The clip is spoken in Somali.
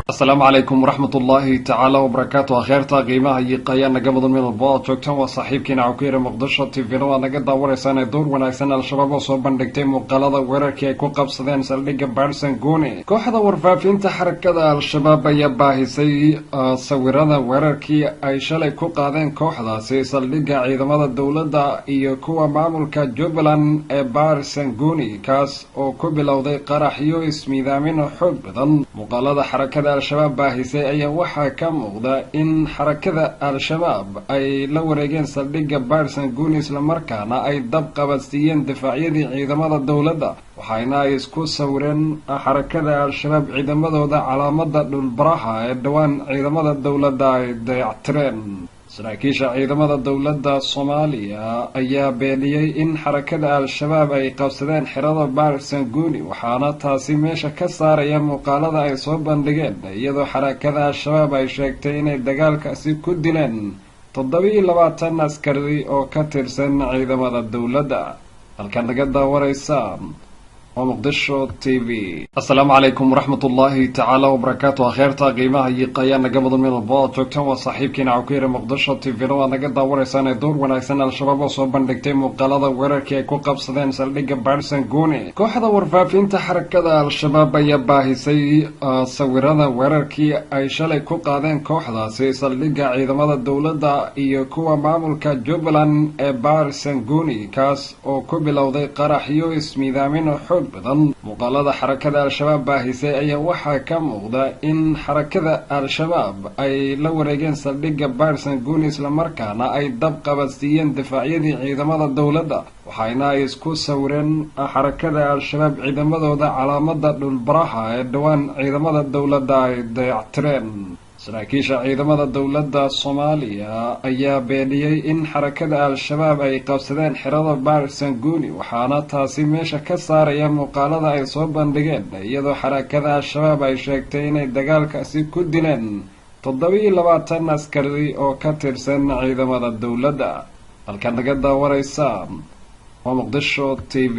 Asalaamu calaykum waraxmatullaahi tacaala wabarakaatu. Akheerta qiimaha iyo qayaa naga mudan, meel walbo aad joogtaan, waa saaxiibkiina Cawkeyra Muqdisho TV-na waad naga daawanaysaan. Ee door wanaagsan, Al-Shabaab oo soo bandhigtay muuqaalada weerarkii ay ku qabsadeen saldhigga Baarsanguuni. Kooxda warfaafinta xarakada Al-Shabaab ayaa baahisay sawirada weerarkii ay shalay ku qaadeen kooxdaasi saldhigga ciidamada dowladda iyo kuwa maamulka Jubbaland ee Baarsanguuni, kaas oo ku bilowday qaraxyo ismiidaamin xoog badan. Muuqaalada xarakada Al-Shabaab baahisay ayaa waxaa ka muuqda in xarakada Al-Shabaab ay la wareegeen saldhigga Baarsanguuni, islamarkaana ay dab qabadsiiyeen difaacyadii ciidamada dowladda. Waxayna ay isku sawireen xarakada Al-Shabaab ciidamadooda calaamada dhulbaraha ee dhowaan ciidamada dowladda ay dayactireen. Saraakiisha ciidamada dowladda Soomaaliya ayaa beeniyey in xarakada Al-Shabaab ay qabsadeen xerada Baarsanguuni, waxaana taasi meesha ka saaraya muuqaalada ay soo bandhigeen, iyadoo xarakada Al-Shabaab ay sheegtay inay dagaalkaasi ku dileen 27 askari oo ka tirsan ciidamada dowladda. Halkan naga daawanaysa waa Muqdisho TV. Asalaamu calaykum waraxmatullaahi tacaala wabarakaatu. Akheerta qiimaha iyo qayaa naga mudan, meel walbo aad joogtaan, waa saaxiibkiina Cawkeyra Muqdisho TV-na waad naga daawanaysaan. Ee door wanaagsan, Al-Shabaab oo soo bandhigtay muuqaalada weerarkii ay ku qabsadeen saldhigga Baarsanguuni. Kooxda warfaafinta xarakada Al-Shabaab ayaa baahisay sawirada weerarkii ay shalay ku qaadeen kooxdaasi saldhigga ciidamada dowladda iyo kuwa maamulka Jubbaland ee Baarsanguuni, kaas oo ku bilowday qaraxyo ismiidaamin xoog badan. Muuqaalada xarakada Al-Shabaab baahisay ayaa waxaa ka muuqda in xarakada Al-Shabaab ay la wareegeen saldhigga Baarsanguuni, islamarkaana ay dab qabadsiiyeen difaacyadii ciidamada dowladda. Waxayna ay isku sawireen xarakada Al-Shabaab ciidamadooda calaamada dhulbaraha ee dhowaan ciidamada dowladda ay dayactireen. Saraakiisha ciidamada dowladda Soomaaliya ayaa beeniyey in xarakada Al-Shabaab ay qabsadeen xerada Baarsanguuni, waxaana taasi meesha ka saaraya muuqaalada ay soo bandhigeen, iyadoo xarakada Al-Shabaab ay sheegtay inay dagaalkaasi ku dileen 27 askari oo ka tirsan ciidamada dowladda. Halkan naga daawanaysa waa Muqdisho TV.